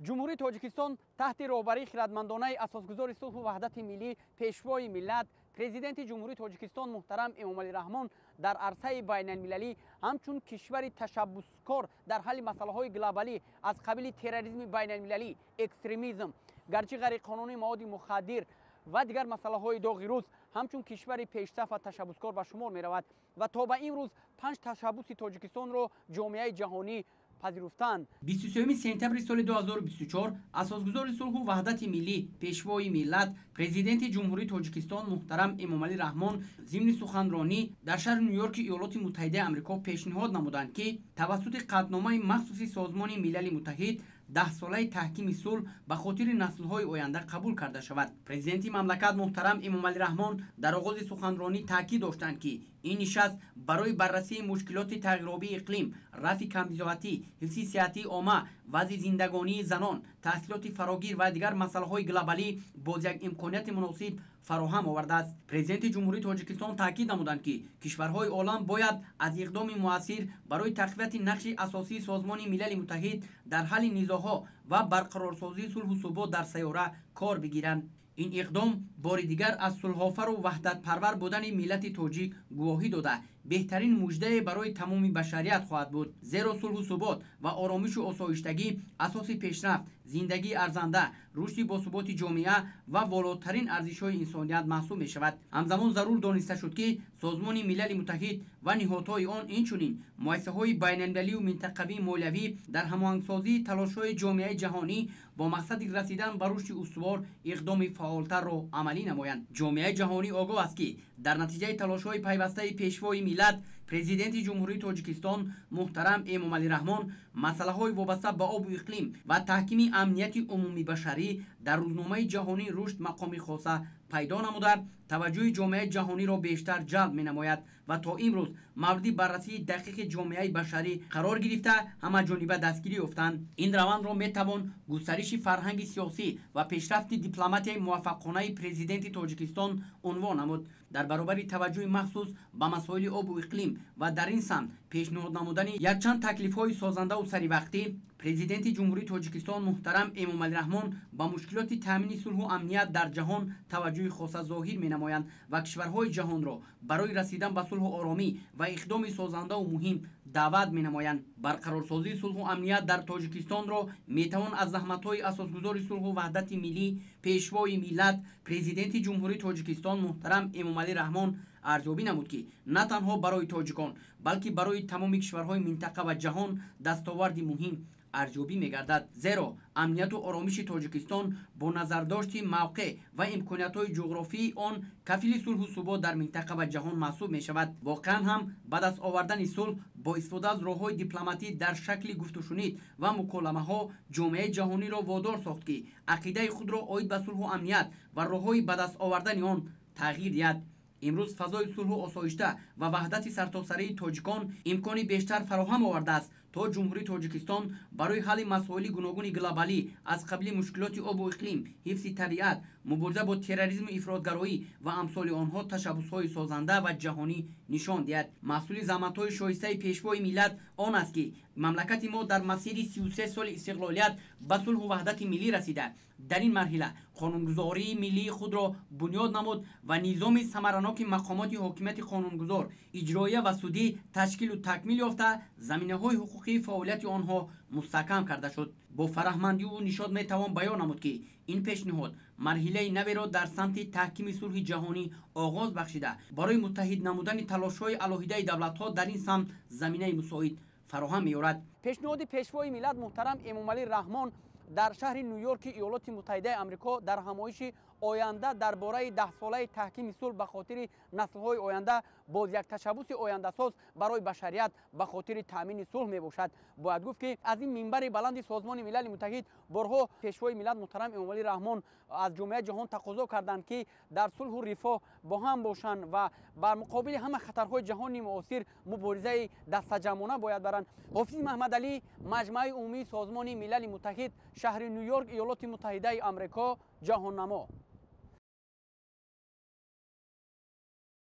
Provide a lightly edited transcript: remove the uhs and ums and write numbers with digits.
Ҷумҳурии Тоҷикистон таҳти роҳбарии хирадмандонаи асосгузори сулҳу ваҳдати миллӣ, Пешвои миллат, Президенти Ҷумҳурии Тоҷикистон муҳтарам Эмомалӣ Раҳмон дар арсаи байналмилалӣ ҳамчун кишвари ташаббускор дар ҳалли масъалаҳои глобалӣ аз қабили терроризми байналмилалӣ, экстремизм, гарчи ғайриқонунии маводи мухаддир ва дигар масъалаҳои доғи рӯз ҳамчун кишвари пешсаф ва ташаббускор ба шумор меравад ва то ба имрӯз 5 ташаббуси Тоҷикистонро ҷомеаи ҷаҳонӣ пазируфтанд. 23 сентябри соли 2024 асосгузори сулҳу ваҳдати миллӣ, Пешвои миллат, Президенти Ҷумҳурии Тоҷикистон муҳтарам Эмомалӣ Раҳмон зимни суханронӣ дар шаҳри Ню-Йорки Иёлоти Муттаҳидаи Амрико пешниҳод намуданд, ки тавассути қатъномаи махсуси Созмони Милали Муттаҳид 10-солаи таҳкими сулҳ ба хотири наслҳои оянда қабул карда шавад. Президенти мамлакат муҳтарам Эмомалӣ Раҳмон дар оғози суханронӣ таъкид доштанд, ки ин нишаст барои баррасии мушкилоти тағйиробии иқлим, рафъи камбизоатӣ, ҳифзи сиҳатии омма, вазъи зиндагонии занон, таҳсилоти фарогир ва дигар масъалаҳои глобалӣ боз як имконияти муносиб фароҳам овардааст. Президенти Ҷумҳурии Тоҷикистон таъкид намуданд, ки кишварҳои олам бояд аз иқдоми муассир барои тақвияти нақши асосии Созмони Милали Муттаҳид дар ҳалли низоъҳо ва барқарорсозии сулҳу субот дар сайёра кор бигиранд. Ин иқдом бори дигар аз сулҳофару ваҳдатпарвар будани миллати тоҷик гувоҳӣ дода, беҳтарин муждае барои тамоми башарият хоҳад буд. Зеро сулҳу субот ва оромишу осоиштагӣ асоси пешрафт, зиндагии арзанда, рушди босуботи ҷомеа ва волотарин арзишҳои инсоният маҳсуб мешавад. Ҳамзамон зарур дониста шуд, ки Созмони Милали Муттаҳид ва ниҳодҳои он, инчунин муассисаҳои байналмилалию минтақавии молиявӣ дар ҳамоҳангсозии талошҳои ҷомеаи ҷаҳонӣ бо мақсади расидан ба рушди устувор иқдоми фаъолтарро амалӣ намоянд. Ҷомеаи ҷаҳонӣ огоҳ аст, ки дар натиҷаи талошҳои пайвастаи Пешвои миллат, Президенти Ҷумҳурии Тоҷикистон муҳтарам Эмомалӣ Раҳмон масъалаҳои вобаста ба обу иқлим ва таҳкими амнияти умумибашарӣ дар рӯзномаи ҷаҳонии рушд мақоми хоса пайдо намуда, таваҷҷӯҳи ҷомеаи ҷаҳониро бештар ҷалб менамояд ва то имрӯз мавриди баррасии дақиқи ҷомеаи башарӣ қарор гирифта, ҳамаҷониба дастгирӣ ёфтанд. Ин равандро метавон густариши фарҳанги сиёсӣ ва пешрафти дипломатияи муваффақонаи Президенти Тоҷикистон унвон намуд. Дар баробари таваҷҷӯҳи махсус ба масоили обу иқлим ва дар ин самт пешниҳод намудани якчанд таклифҳои созандаву саривақтӣ, Президенти Ҷумҳурии Тоҷикистон муҳтарам Эмомалӣ Раҳмон ба мушкилоти таъмини сулҳу амният дар ҷаҳон таваҷҷӯҳи хоса зоҳир менамоянд ва кишварҳои ҷаҳонро барои расидан ба сулҳу оромӣ ва иқдоми созандаву муҳим даъват менамоянд. Барқарорсозии сулҳу амният дар Тоҷикистонро метавон аз заҳматҳои асосгузори сулҳу ваҳдати миллӣ, Пешвои миллат, Президенти Ҷумҳурии Тоҷикистон муҳтарам Эмомалӣ Раҳмон арзёбӣ намуд, ки на танҳо барои тоҷикон, балки барои тамоми кишварҳои минтақа ва ҷаҳон дастоварди муҳим арзёбӣ мегардад. Зеро амнияту оромиши Тоҷикистон бо назардошти мавқеъ ва имкониятҳои ҷуғрофии он кафили сулҳу субот дар минтақа ва ҷаҳон маҳсуб мешавад. Воқеан ҳам ба даст овардани сулҳ бо истифода аз роҳҳои дипломатӣ дар шакли гуфтушунид ва муколамаҳо ҷомеаи ҷаҳониро водор сохт, ки ақидаи худро оид ба сулҳу амният ва роҳҳои ба даст овардани он тағйир диҳад. Имрӯз фазои сулҳу осоишта ва ваҳдати сартосарии тоҷикон имкони бештар фароҳам овардааст, то Ҷумҳурии Тоҷикистон барои ҳалли масоили гуногуни глобалӣ аз қабили мушкилоти обу иқлим, ҳифзи табиат, мубориза бо терроризму ифротгароӣ ва амсоли онҳо ташаббусҳои созанда ва ҷаҳонӣ нишон диҳад. Маҳсули заҳматҳои шоистаи Пешвои миллат он аст, ки мамлакати мо дар масири 33 соли истиқлолият ба сулҳу ваҳдати миллӣ расида, дар ин марҳила қонунгузории миллии худро бунёд намуд ва низоми самараноки мақомоти ҳокимияти қонунгузор, иҷроия ва судӣ ташкилу такмил ёфта, заминаҳои ҳуқуқии фаъолияти онҳо мустаҳкам карда шуд. Бо фараҳмандиву нишод метавон баён намуд, ки ин пешниҳод марҳилаи наверо дар самти таҳкими сулҳи ҷаҳонӣ оғоз бахшида, барои муттаҳид намудани талошҳои алоҳидаи давлатҳо дар ин самт заминаи мусоид фароҳам меорад. Пешниҳоди Пешвои миллат муҳтарам Эмомалӣ Раҳмон дар шаҳри Ню-Йорки Иёлоти Муттаҳидаи Амрико дар ҳамоиши оянда дар бораи 10-солаи таҳкими сулҳ ба хотири наслҳои оянда боз як ташаббуси ояндасоз барои башарият ба хотири таъмини сулҳ мебошад. Бояд гуфт, ки аз ин минбари баланди Созмони Милали Муттаҳид борҳо Пешвои миллат муҳтарам Эмомалӣ Раҳмон аз ҷомеаи ҷаҳон тақозо карданд, ки дар сулҳу рифоҳ бо ҳам бошанд ва бар муқобили ҳама хатарҳои ҷаҳони муосир муборизаи дастаҷамъона бояд баранд. Ҳофизи Маҳмадалӣ, Маҷмааи умумии Созмони Милали Муттаҳид, шаҳри Ню-Йорк, Иёлоти Муттаҳидаи Амрико, Ҷаҳоннамо.